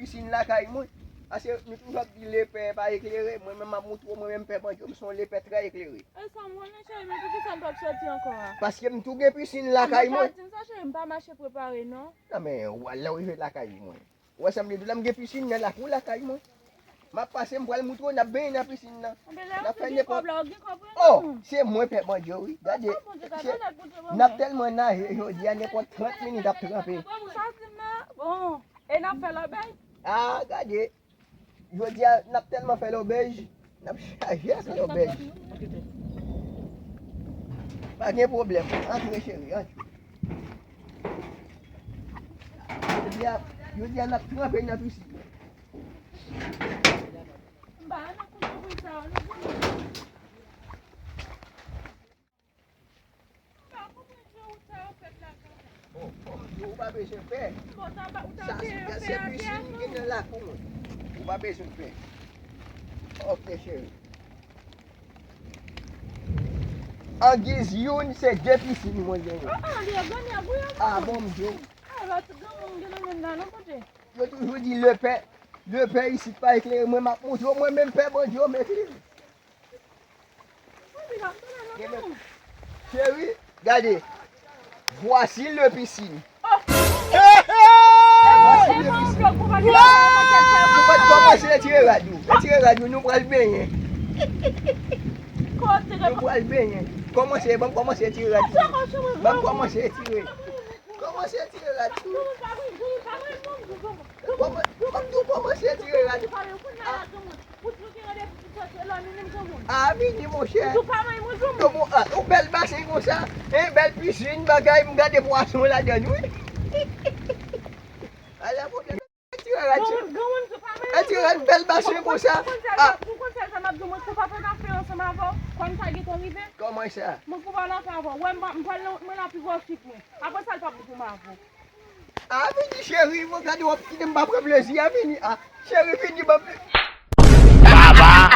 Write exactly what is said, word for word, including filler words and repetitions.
Pisin lakay mwen. Paske nou toujou ap di lepè pa eklere, mwen menm m ap moutre w, mwen menm pè Bandye, m se yon lepè trè eklere. E sa m konnen, cheri, men poukisa m p ap soti ankò a? Paske m tou gen pisin lakay mwen. Sa, cheri, m pa mache prepare, non. Non, men, w lè w rive lakay mwen. Ou wè sa m vle di w la, m gen pisin nan lakou lakay mwen. M ap pase, m pral moutre w, n ap benyen nan pisin nan. N ap fè nenpòt. Oh, se mwen pè Bandye, wi. Gade, se, n ap tèlman naje jodi a, nenpòt trant minit ap tranpe. Sa di m nan, bon, e n ap fè lòbèy? Ah, gade. Jodi a, n ap tèlman fè lòbèy, n ap chaje ak lòbèy. Pa gen pwoblèm. Antre, cheri, antre. Jodi a, jodi a, n ap tranpe nan pisin. M pa renmen kout bouyi sa yo, nou di m. Oh, oh, yo, ou pa bezwen pè. Sa se, se pisin ki nan lakou mwen. Ou pa bezwen pè. Ok, cheri. Angiz youn, se de pisin mwen genyen. Ah, ah, li e grannyè, wi, an. Ah, bon, m di w. Ah, lòt granmoun gen nan menm nan, non, pote. Yo toujou di lepè, lepè isit pa eklere. Mwen, m ap moutre w, mwen menm pè Bandye, m eklere. Cheri, gade. Voici le piscine. Voici le piscine. Ou pa t kòmanse etire rad ou. Etire rad ou, nou pral benyen. Nou pral benyen. Kòmanse, ban m kòmanse etire rad ou. Ban m kòmanse etire. Kòmanse etire rad ou. Kòman, kòman, kòmanse etire rad ou. Ah. Ah, vini, monchè. Yo, bon, ah, yon bèl basen konsa. Yon bèl pisin, bagay, m gade pwason ladann, wi. Ala, monchè, etire rad, etire rad, bèl basen konsa. Ah. Ou konn sèl sa m ap di w, mwen kou pa fè afè ansanm avè w, kòm sa gentan rive. Kòman sa? Mwen kou pa nan afè avè w. Wè, m pa, m pral nan, mwen nan pi gwo fik mwen. Apre sa, l p ap bon pou m avè w. Ah, vini, cheri, mwen gade w ap kite m pa pran plezi a, vini. Ah, cheri, vini, ban m. Baba!